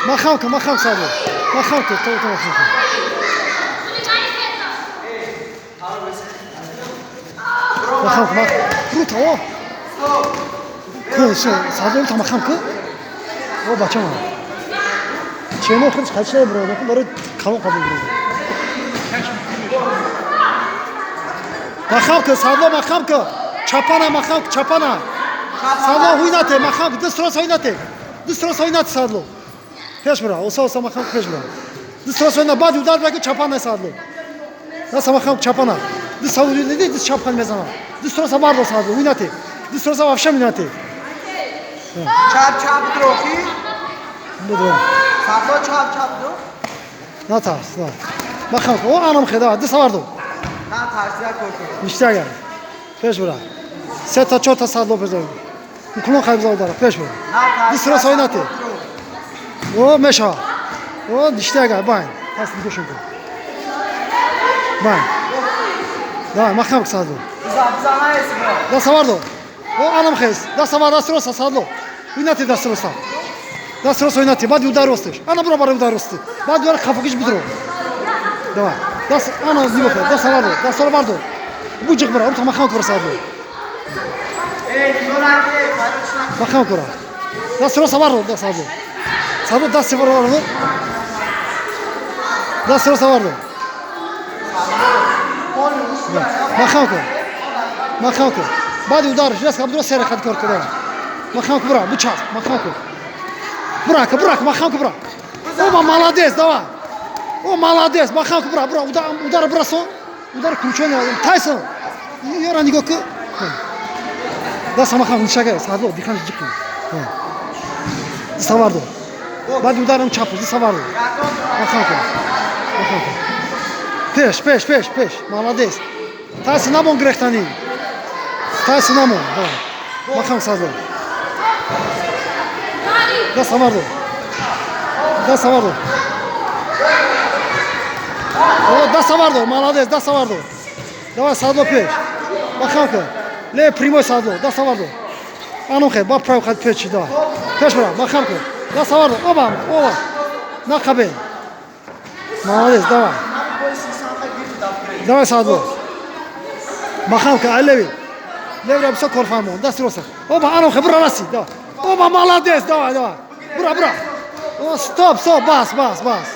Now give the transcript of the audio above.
Махам кун, махам, Садло. Махам кун, то то махам кун. Махам кун, махам. Рута, о. Кун, Садло рута махам кун. О, бачам. Чено худш хачна бро, барои калон қабул бро. Махам кун, Садло, махам кун. Чапана махам кун, чапана. Садло ҳуйнате, махам кун, даст рост ҳуйнате. Даст рост ҳуйнате, Садло. Пеш бира, оса оса махам кун, пеш бира. Даст рост ҳуйна, баъди удар бира, чапана, Садло. Даст махам чапана. Даст ҳуйнате, даст чапхан мезана. Даст рост бардор, Садло, ҳуйнате. Даст рост вообще ҳуйнате. Чап чап дрофи. Будро. Садло чап чап дро. На тарс, на. Махам кун, о анам хеда, даст бардор. На тарсия кор. Ништяк. Пеш бира. Се та чор та Садло пеш бира. Кулон хайб зад дара, пеш бира. Даст рост ҳуйнате. О, меша. О, ништяк, байн. Пас нигошон кун. Байн. Давай, махам кун, Садло. Биза биза наеси бро. Даст бардор. О, анам хез. Даст бар, даст рост, Садло. Ҳуйнате даст рост. Даст рост ҳуйнате, баъди удар ростеш. Ана бура барои удар рости. Баъди удар хафагиш бидро. Давай. Даст ана нигоҳ кун. Даст бардор. Даст бардор. Буҷиқ бира, рута махам кун, Садло. Эй, нигоҳ накун. Махам кун. Даст рост бардор, даст Садло. Садло даст бардор. Даст рост бардор. Махам кун. Махам кун. Баъди удар резко бидро се рақат кор кун. Махам кун, бура, бучасп, махам кун. Бурака, бурака, махам кун, бура. Оба, молодец, давай. О, молодец, махам кун, бура, бура, удар, удар бирасон. Удар кручёный, Тайсон. Ёра нигоҳ кун. Даст махам нишага, Садло, дихан ҷиқ кун. Даст бардор. Баъди ударам чапу, даст бардор. Махам кун. Махам кун. Пеш, пеш, пеш, пеш. Молодец. Тайсон намон гирехтанӣ. Тайсон намон. Давай. Махам, Садло. Даст бардор. Даст бардор. О, даст бардор, молодец, даст бардор. Давай, Садло, пеш. Махам кун. Левый прямой, Садло, даст бардор. Анум хе, ба правый хат пеш, давай. Пеш бара, махам кун. Даст бардор. Оба, оба. Нақабе. Молодец, давай. Давай, Садло. Махам кун, ай левый. Левый ра бисёр корфармон. Даст рост. Оба, анум хе, бура раси. Давай. Оба, молодец, давай, давай. Бура, бура. О, стоп, стоп, бас, бас, бас.